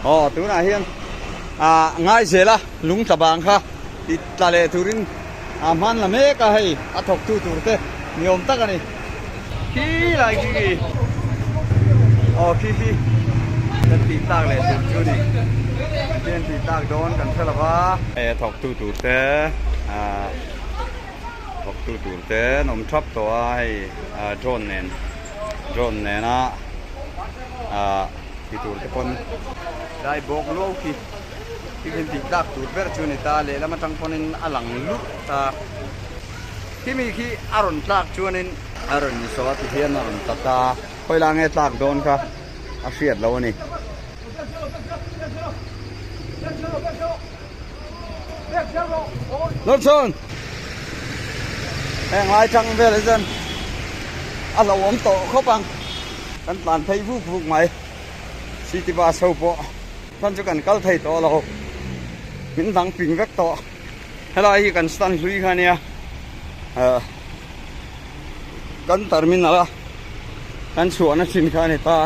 Aw tunah hian ah ngai zel a lung tla bang kha ti tla leh turin a hman la mek a hei a thawk tu tur te ni awm tak a ni. Khi lai khi khi aw khi khi kan tih tlak leh tur chu ni khi an tih tlak dawn kan hre lo va. Hei a thawk tu tur te ah thawk tu tur te an awm thap tawh a hei ah drone nen drone nena ah ti tur te pawn lai bawk luau khi khi khi tih tlak tur ber chu a ni ta lehlam atang pawnin a lang lurh ta khimi khi a rawn tlak chuanin a rawn insaw a tihian a rawn tla ta khawi lai nge tlak dawn kha a hriat loh a ni. Lawrchhawn heng lai tang vel hi chuan a hlauhawm tawh khawp ang kan tlan phei vuk vuk mai city bus ho pawh chuan chu kan kal thei tawh lo min dang ping vek tawh helai hi kan stand hlui kha ania ah kan terminal a kan chhuahna thin kha a ni ta.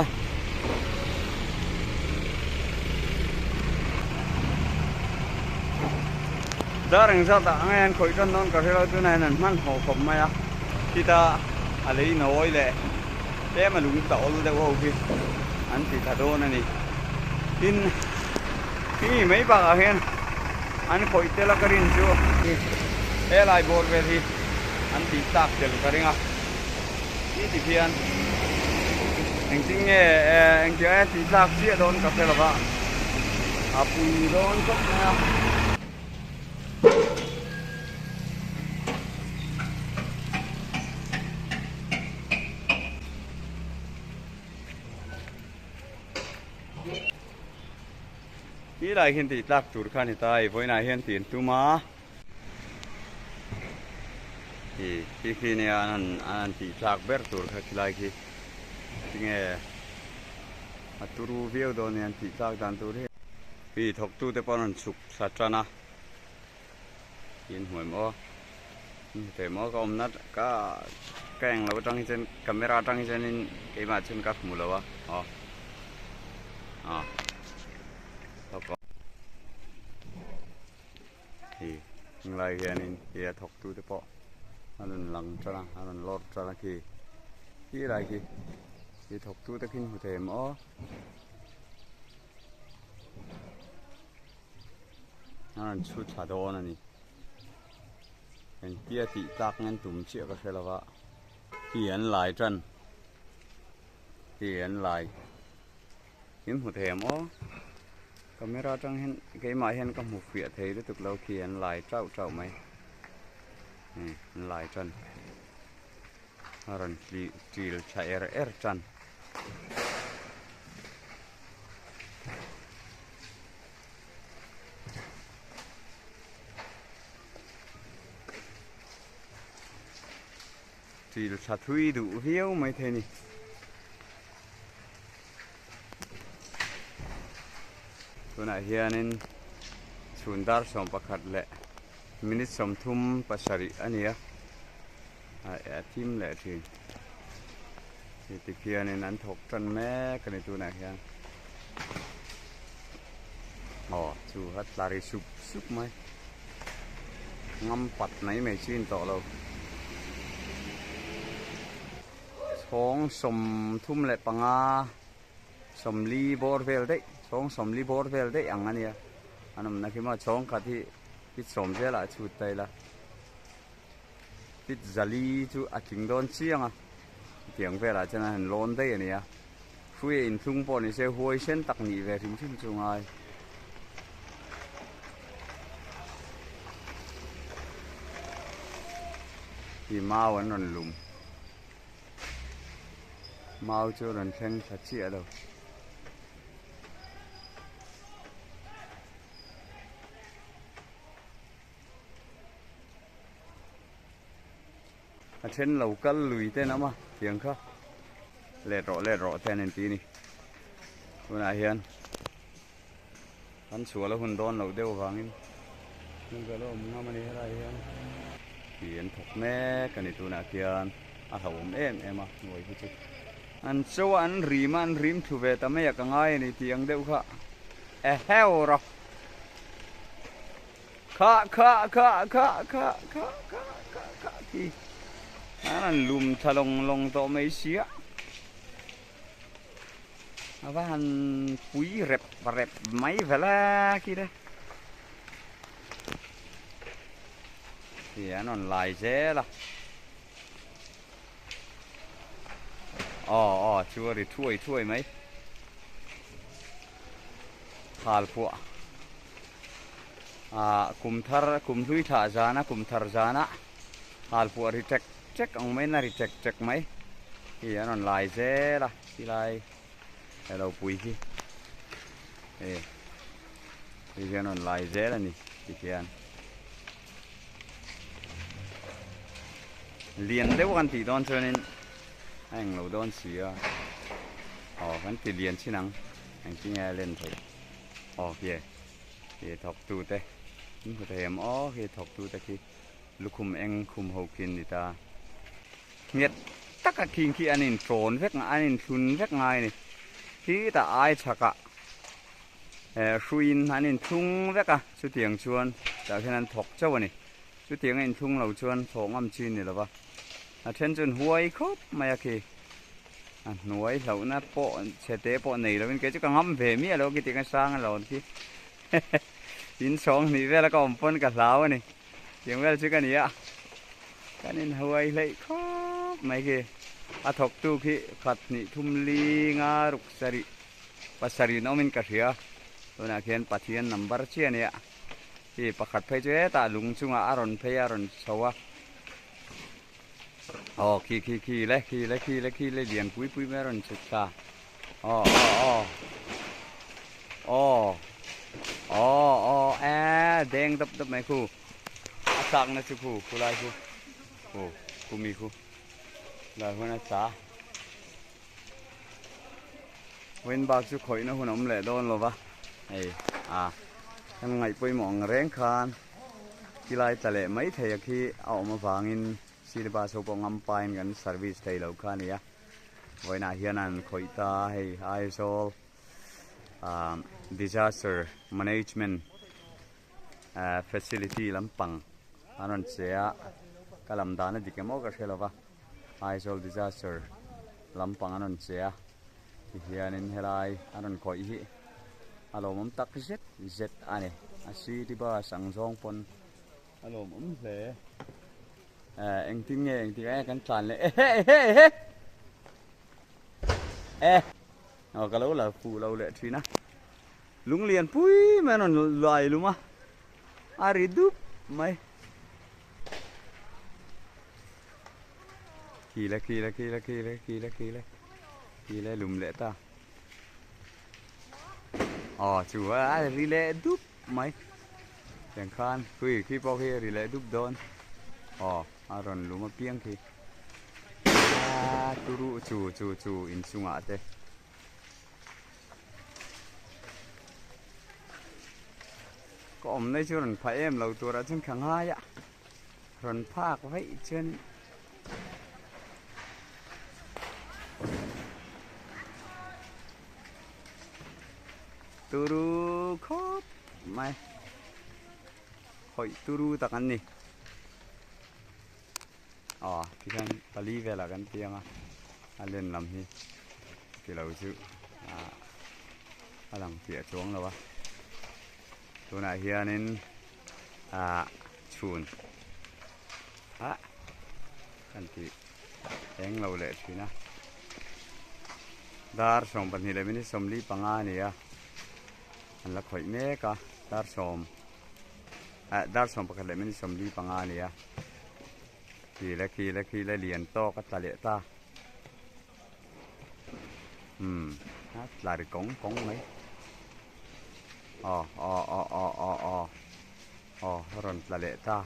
Dar eng zat ah nge an khawih tan dawn ka hre lo tunah hian an hmanhmawh khawp mai a khita a lei nawi leh tlem a lung tla awl deuh ho khi an ti tla dawn a ni tin khi mai bakah hian an khawih tel a ka rin chu helai bawr vel hi an tih tlak tel ka ring a ti ti khian engtin nge engtiang nge tih tlak chiah dawn ka hre lova a pui dawn khawp mai a. Ti lai hian tih tlak tur kha a ni ta a, vawiinah hian tih an tum a. Khi khi khi nia an han an han tih tlak ber tur kha khilai khi tinge a turu viau dawn nia an tih tlak dan tur hi. Khi thawktu te pawh an rawn chhuk thla tan a in hmuh em aw in hmu thei maw ka awmna ka ka englo atang hi chuan camera atang hi chuanin keimah chuan ka hmu lo a aw aw. Khi heng lai hianin khi a thawk tu te pawh a rawn lang tan a a rawn lawr tan a khi khi lai khi khi thawk tu te khi hmu thei em aw a rawn chhut thla dawn a ni engtia tih tlak nge an tum chiah ka hre lo va khi an lai tan khi an lai. In hmu thei ang aw camera atang hian keimah hian ka hmu fiah thei lutuk lo khi an lai tauh tauh mai hei an lai tan a rawn ṭil tha er er tan. Ṭil tha thui duh viau maithei a ni. Tunah hianin chhun dar 11 leh minute 37 a ni a, a thim leh thin. Hei tikhianin an thawk tan mek a ni tunah hian. Aw chu a tla ri sup sup mai. Ngam pat mai mai chu in tawh lo. Chhawng 35 40 bawr vel daih chhawng 40 bawr vel daih ang a nia an awmna khi maw chhawng khat hi fit sawm zelah a chhut ta ila fit zali chu a tling dawn chiang a hetiang velah chuan a han lawn daih a nia hrui a inthlung pawh ni se huai sen tak nih ve hrim hrim chu ngai. Hi mau an rawn lum mau chu a rawn thleng thla chiah lo. A then lo kal lui te an awm a tiang kha let rawh let rawh te an inti a ni tunah hian. Kan chhuah la hun dawn loh deuh avangin hmun ka la awm ngam a ni helai hian tih an thawk mek a ni tunah khian a hlauhawm em em a hnuai hi chu an chaw a an rim a an rim thlu ve ta mai a ka ngai a ni tih ang deuh kha. Eheu rawh. Kha kha kha kha kha kha kha kha kha khi an rawn lum thla lawng lawng tawh mai sia. A va han pui rep rep mai vel a khi le. Khi an rawn lai zel a. Aw aw chu a ri thuai thuai mai. Khal phuah ah kum thar kum hlui thlah zana kum thar zana khal phuah ri ṭek ṭek ang maiin a ri ṭek ṭek mai hi an rawn lai zel a tilai elo pui hi hei hei hi an rawn lai zel a ni tikhian. Lian deuh kan tih dawn chuanin a eng lo dawn si a aw kan ti lian chin ang engtin nge a len theih aw khi khi thawk tu te in hmu thei em aw khi thawk tu te khi lukhum eng khum ho khi an ni ta nghet taka khing khi an in tawn vek an in thlun vek ngai a ni khitah ai chhakah. Hruiin an inthlung vek a, chutiang chuan tah khian an thawk chauh a ni. Chutiang a inthlung lo chuan thawh ngam chi a ni lo va, a then chuan huai khawp mai a khi. A hnuai hlauhna pawh chhe te pawh nei lovin kei chu ka ngam ve miah lo khitiang a sang a lawn khi. In chhawng hnih vela ka awm pawn ka hlau a ni. Tiang vel chu ka ni a, kan inhuai hleih khawp mai khi. A thawktu khi khat hnih thum li nga ruk sarih. Pasarih in awmin ka hria, tunah khian Pathian number chiah a nia, hi pakhat phei chu hetah lung chungah a rawn phei a a rawn chho a, aw khi khi khi le khi le khi le khi le lian pui pui mai a rawn chhuk thla, aw aw aw aw aw aw eee deng dawp dawp mai khu a chakna chu khu khulai khu khu khu mi khu lai huan a tla. Vawiin bak chu khawihna hun a awm leh dawn lo va, hei a kan ngaih pawimawh ang reng khan tilai tla leh mai thei a khi a awm avangin city bus ho pawh ngampain kan service thei lo kha a ni a, vawiinah hian an khawih ta hei Aizawl ah disaster management facility lampang an rawn che a, ka lam dan a dik em aw ka hre lo va. Aizawl disaster lampang an rawn che a tihianin helai an rawn khawih hi a lawmawm tak zet zet a ni a city bus ang zawng pawn a lawmawm hle eh engtin nge engtik ah nge kan tlan leh ehe ehe ehe eh aw ka lo la fuh lo leh thin a lunglian pui mai an rawn lai lum a a ri dup mai. Khi le khi le khi le khi le khi le khi le khi le lum leh ta aw chu a ri leh dup mai tiang khan khui khi pawh khi ri leh dup dawn aw a rawn lum apiang khi a turu chu chu chu inchungah te. Ka awm lai chu rawn pha em lo turah chuan ka ngai a rawn phak vaih chuan turu khawp mai khawih turu tak an ni aw tikhian pali velah kan piang a a len lam hi tilo chu ah a lang piah chuang lo a tunah hianin ah chhun ah kan tih eng lo leh thin a dar 22 leh minute 45 a ni a an la khawih mek a dar sawm ah dar 11 leh minute 45 a ni a. Khi le khi le khi le lian tawk a tla leh ta umm a tla ri kawng kawng mai aw aw aw aw aw aw aw a rawn tla leh ta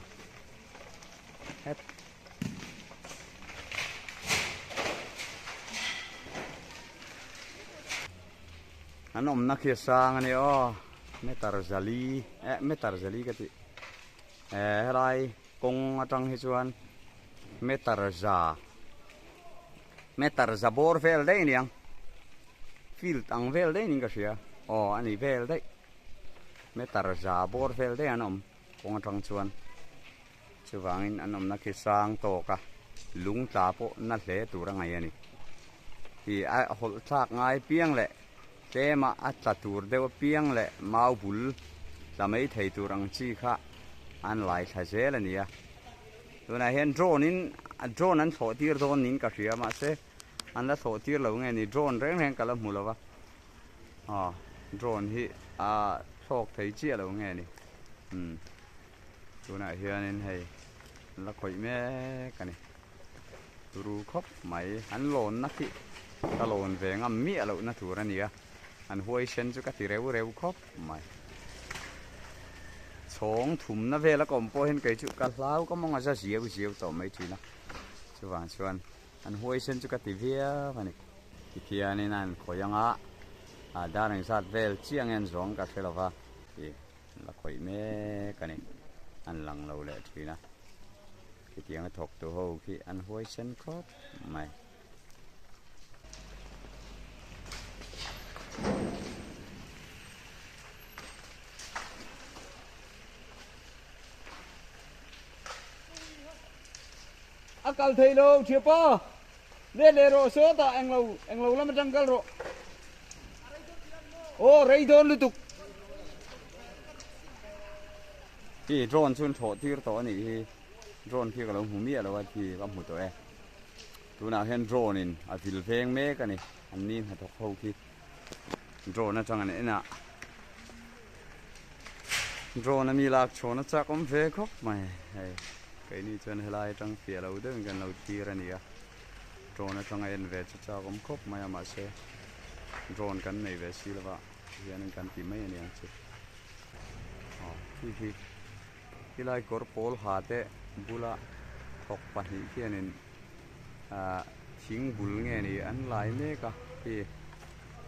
het. An awmna khi a sang a ni aw meter zali eh meter zali ka tih eh helai. Kawng atang hi chuan meter za meter za bawr vel daih a niang field ang vel daih niin ka hria aw a ni vel daih. Meter za bawr vel daih an awm kawng atang chuan chuvangin an awmna khi sang tawk a lung tla pawh na hle tur a ngaih a ni. Ih a hawlh thlak ngai piang leh tlema a tla tur deuh apiang leh mau bul tla mai thei tur ang chi kha an lai thla zel a ni a. Tunah hian drone in drone an thlawh tir dawn niin ka hria mahse an la thlawh tir lo nge ni drone reng reng ka la hmu lo va. Aw drone hi a thlawk thei chiah lo nge ni umm tunah hianin hei an la khawih mek a ni turu khawp mai an lawnna khi ka lawn ve ngam miah lohna tur a ni a an huai sen chu ka ti reu reu khawp mai chhawng thumna vela ka awm pawh hian kei chu ka hlau ka mawng a za ziau ziau tawh mai thin a chuvang chuan an huai sen chu ka ti viau a ni. Tikhianin a han khawih ang a, ah dar engzat vel chiah nge an zawng ka hre lo va, ih an la khawih mek a ni, an lang lo leh thin a, khitianga thawk tu ho khi an huaisen khawp mai. A kal thei lo thiapa. Let leh rawh sawtah englo englo lam atang kal rawh. Aw rei dawn lutuk. Hi drone chu an thawh tir tawh a nih hi. Drone khi ka lo hmu miah lo a khi ka hmu tawh e. Tunah hian drone in a vil veng mek a ni. An ni hnathawk ho khi drone atang an en a. Drone a mi lak chhawn a chak awm ve khawp mai hei keini chuan helai atang fiah lo deuhin kan lo thlir a ni a drone atanga en ve chu chak awm khawp mai a mahse drone kan nei ve si lova tihianin kan ti mai a ni ang chu aw khi khi khilai kawr pawl ha te bula thawk pahnih khianin ah thing bul nge ni an lai mek a khi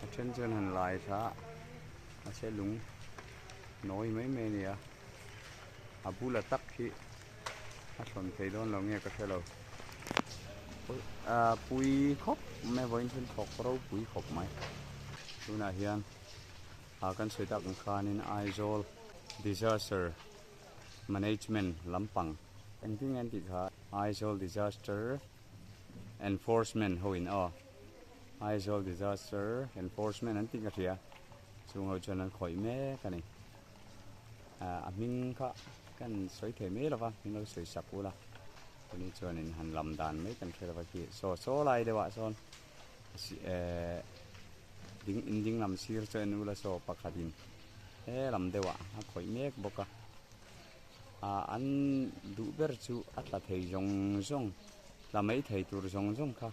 a then chuan han lai thla a. Mahse lung nawi mai mai a ni a, a bula tak hi a thlawn thei dawn lo nge ka hre lo. Ahh pui khawp mai vawiin chu thawk ropui khawp mai. Tunah hian ah kan sawi tak ang khanin Aizawl Disaster Management lampang engtin nge an tih kha Aizawl Disaster Enforcement ho in aw. Aizawl Disaster Enforcement an tih ka hria chung ho chuan an khawih mek a ni ah a hming kha kan sawi thei mai lova min lo sawi sak ula tuni chuanin han lam dan mai kan hre lova khi saw saw lai deuh ah sawn eh ding in ding lam sir chu en ula saw pakhat in he lam deuh ah a khawih mek bawk a ah an duh ber chu a tla thei zawng zawng tla mai thei tur zawng zawng kha.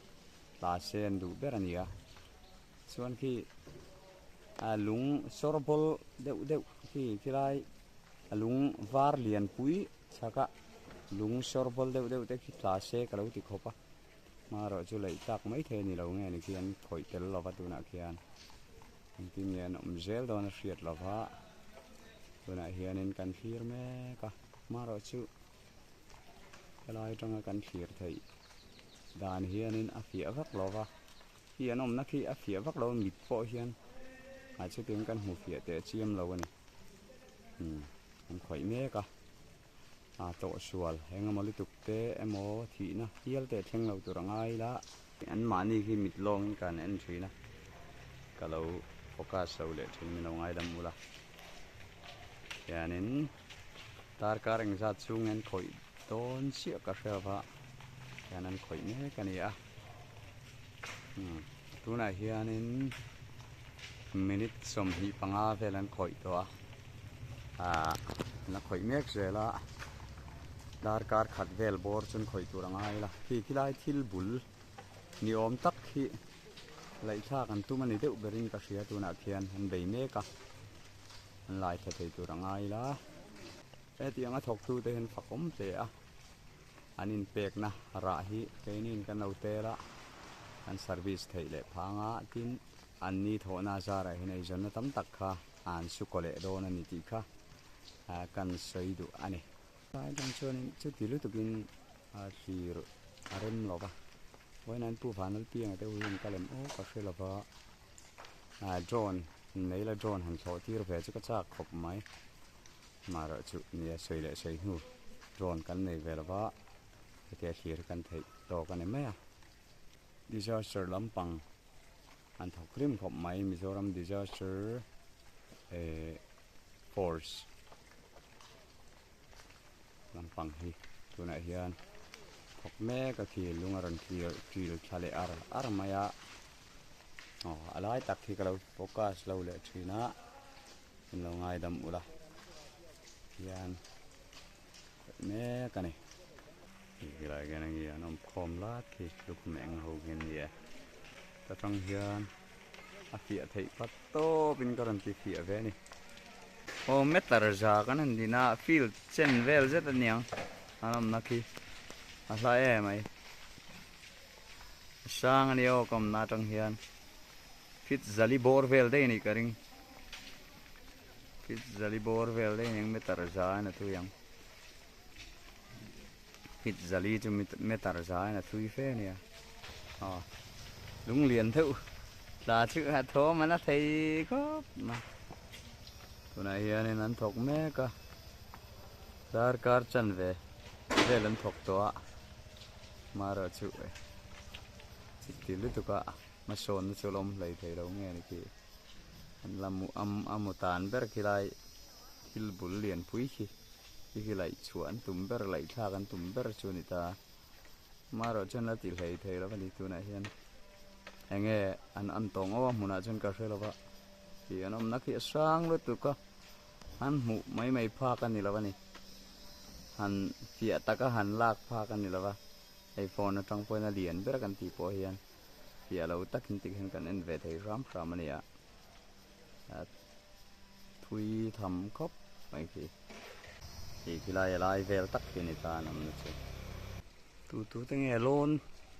Tla se an duh ber a ni a, chuan khi a lung sawr bawl deuh deuh khi khilai a lung var lian pui chhak a lung sawr bawl deuh deuh te khi tla se ka lo ti khawp a, hmarawh chu laih tlak mai thei a ni lo nge ni khi an khawih tel lova tunah khian engtin nge an awm zel dawn a hriat lova tunah hianin kan thlir mek a hmarawh chu helai atanga kan thlir theih. Dan hianin a fiah vak lo va, khi an awmna khi a fiah vak lo a mit pawh hian ah chutiang kan hmu fiah teh chiam lo a ni. Umm an khawih mek a, ah tawhsual eng emaw lutuk te emaw thihna hial te thleng lo tur a ngai ila. Anmahni khi mit lawngin ka han en thin a, ka lo focus lo leh thin min lo ngaidam ula. Hianin darkar engzat chhung hian khawih dawn chiah ka hre lova hian an khawih mek a ni a umm tunah hianin minute 25 vel an khawih tawh a ahh an la khawih mek zel a darkar khat vel bawr chu an khawih tur a ngai la khi khilai thil bul ni awm tak hi laihthlak an tum a ni deuh berin ka hria tunah khian an bei mek a an lai thla thei tur a ngai la. Hetiang a thawktute hian fak awm hle a, an inpekna rah hi keiniin kan lo tel a, kan service theih leh phang a, tin an ni thawhna zarah hian eizawnna tam tak kha an su kaw leh dawn a ni tih kha kan sawi duh a ni. Tlai atang chuanin chuti lutukin a thlir a rem lo va, vawiin an Pu Vanlalpianga te ho hian ka lem aw ka hre lo va, drone. Nei la drone han thlawh tir ve chu ka chak khawp mai. Amaherawh chu nia sawi leh sawi hnu drone kan nei ve lova hetia thlir kan theih tawk a ni mai a. Disaster lampang an thawk rim khawp mai Mizoram disaster eh force lampang hi tunah hian thawk mek a khi lung a rawn thlir ṭil thla leh ar ar mai a aw a lai tak hi ka lo focus lo leh thin a in lo ngaidam ula hian khawih mek a ni helai hian enge an awm khawm lat khi lukhum eng ho hi an ni e ta tang hian a fiah theih phat tawp in ka rawn ti fiah ve a ni aw meter za kan han din a field chen vel zet a niang an awmna khi a hla em mai a sang a nia aw ka awmna atang hian feet zali bawr vel daih a nih ka ring feet zali bawr vel daih a niang meter za in a thui ang feet zali chu meter za in a thui fe a nia aw lung lian deuh tla chu a thawm an a thei khawp mai tunah hianin an thawk mek a darkar chanve vel an thawk tawh a marawh chu chiti lutuk a hmasawnna chu a la awm hlei thei lo nge ni khi an la mu am a mu tan ber khi lai thil bul lianpui khi khi khi laih chhuah an tum ber laih thlak an tum ber chu a ni ta marawh chuan la ti hlei thei lo a ni tunah hian eng nge an an tawng auh a hmunah chuan ka hre lo va tih an awmna khi a hrang lutuk a an hmuh mai mai phak a ni lo a ni han fiah taka han lak phak a ni lo va hei phone atang pawhin a lian ber kan tih pawh hian fiah lo takin tikhian kan en ve thei hram hram a ni a thui tham khawp mai khi tih khi lai a lai vel tak khi a ni ta an awmna chu tu tu te nge lawn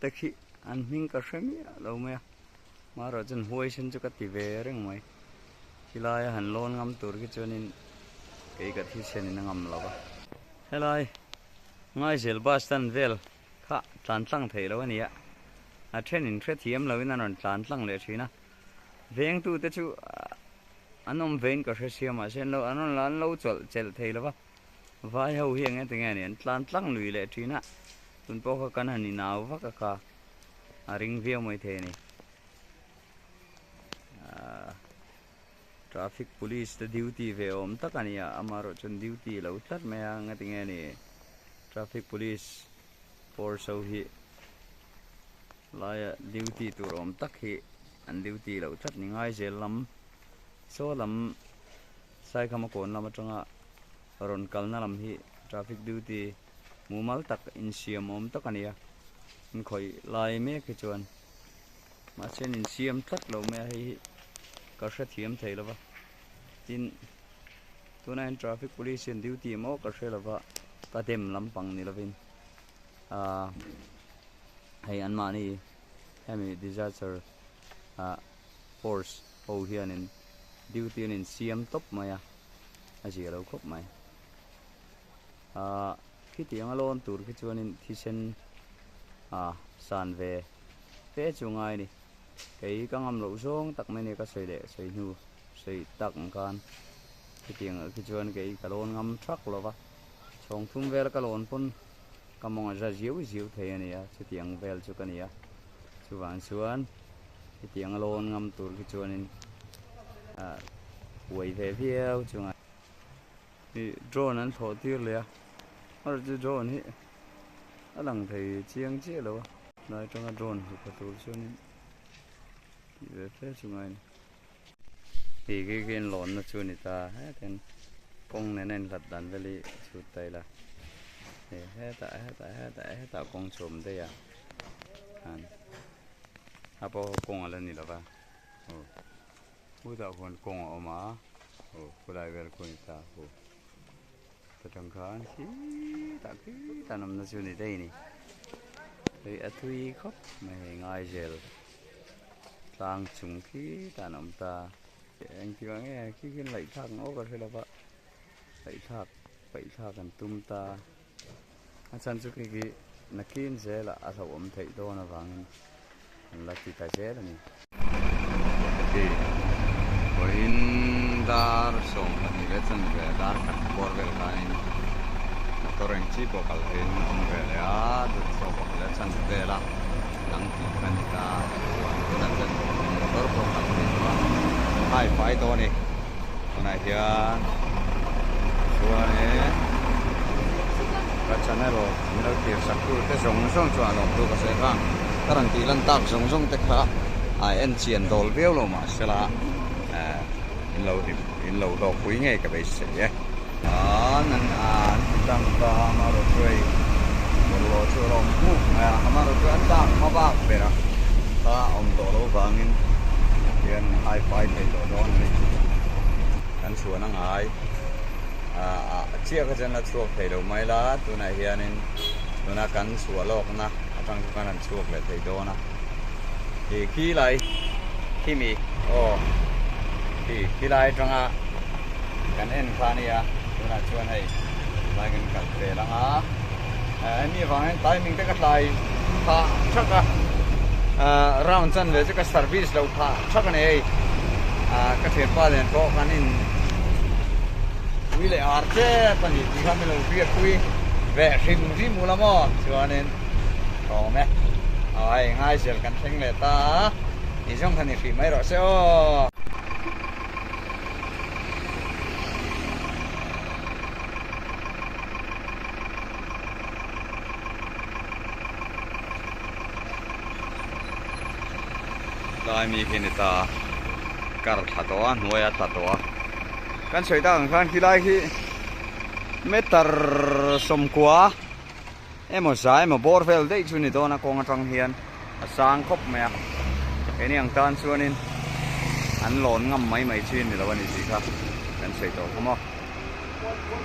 te khi an hming ka hre miah lo mai a marawh chuan huaisen chu ka ti ve reng mai khilai a han lawn ngam tur khi chuanin kei ka thisen in a ngam lo va helai Ngaizel bus stand vel kha tlan tlang theih loh a ni a a then in hrethiam loin an rawn tlan tlang leh thin a vengtute chu an awm vein ka hre sia mahse an lo an rawn an lo chawlh chelh thei lo va vai ho hi eng enge ni an tlan tlang lui leh thin a tun pawh kha kan han inau vak a kha a ring viau mai thei a ni ahh traffic police te duty ve awm tak a ni a amaherawh chuan duty lo tlat mai a engati nge ni traffic police force ho hi laia duty tur awm tak hi an duty lo tlat ni ngai zel lam saw lam Saikhama kawn lam atanga rawn kalna lam hi traffic duty mumal tak insiam awm tak a ni a inkhawih lai mek hi chuan mahse an insiam tlat lo mai a hei hi ka hrethiam thei lo va tin tunah hian traffic police hian duty maw ka hre lo va ka dem lampang ni lovin ahh hei anmahni hemi disaster ah force ho hianin duty an insiam tawp mai a a zia lo khawp mai ahh khitiang a lawn tur khi chuanin thisen ah san ve fe chu ngai a ni kei ka ngam loh zawng tak mai a ni ka sawi leh sawi hnu sawi tak ang khan khitiang ah khi chuan kei ka lawn ngam thak lo va chhawng thum vel ka lawn pawn ka mawng a za ziau ziau thei a ni a chutiang vel chu ka ni a chuvang chuan hetiang a lawn ngam tur khi chuanin ah huai ve viau chu ngai ih drone an thlawh tir leh a amaherawh chu drone hi a lang thei chiang chiah lo a tlai atanga drone hmu pha tur chuanin tih ve fe chu ngai a ni. Hei khi khi an lawnna chu a ni ta hetin kawng nena inhlat dan vel hi chhut ta ila hei hetah hetah hetah hetah kawng chu a awm daih a khan a pawh kawng a la ni lo va aw khutah khuan kawng a awm a aw khulai vel khu a ni ta aw ta tang khan khitah khitah an awmna chu a ni daih a ni hei a thui khawp mai hei Ngaizel. Tlang chung khi tan a awm ta. Engtik ah nge khi khian laih thlak ang aw ka hre lova laih thlak paih thlak an tum ta. A chhan chu khi khi nakin zelah a hlauhawm theih dawn avangin an la ti ta zel a ni. Hei Vawiin dar 12 leh chanve dar khat bawr vel khanin motor eng chi pawh kal theiin a awm ve leh a, dut 11 leh chanve vela dang tih kha a ni ta chuan tunah chuan motor pawh kal thei tawh a, hai fai tawh a ni tunah hian chuanin ka channel min lo thlir sak tu te zawng zawng chuan a lawmtu ka sawi kha ka rawn tih lan tak zawng zawng te kha a en chian dawl viau lo mahsela eh in lo hlim in lo hlawkpui ngei ka beisei e. An an an ti tang ta amarawh chu hei bawlhhlawh chu a lo awm hmuk mai a amarawh chu an dak hma bak ber a kha a awm tawh loh vangin hian hai fai thei tawh dawn a ni kan chhuan a ngai ah chiah kha chuan la chhuak thei lo mai la tunah hianin tuna kan chhuah lawkna atang chu kan han chhuak leh thei dawn a ih khilai khimi aw khi khilai atanga kan en kha ania tunah chuan hei tlai kan kal vel ang a eh hemi avang hian timing te ka tlai phah thak a ah round chanve chu ka service lo phah thak a ni hei ah ka thianpa nen pawh kan in ui leh ar tep a ni tih kha min lo hriatpui ve hrim hrim ula maw chuanin ka awm e aw hei ngaizel kan thleng leh ta a ni zawng kha ni hrih mai rawh se aw. Lai mi khi ni ta kar thla tawh a hnuai a tla tawh a kan sawi tak ang khan khilai khi meter 90 emaw za emaw bawr vel daih chu ni dawn a kawng atang hian a sang khawp mai a keini ang tan chuanin an lawn ngam mai mai chin ni lo a ni tih kha kan sawi tawh kha maw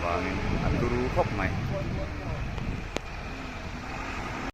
vangin a turu khawp mai.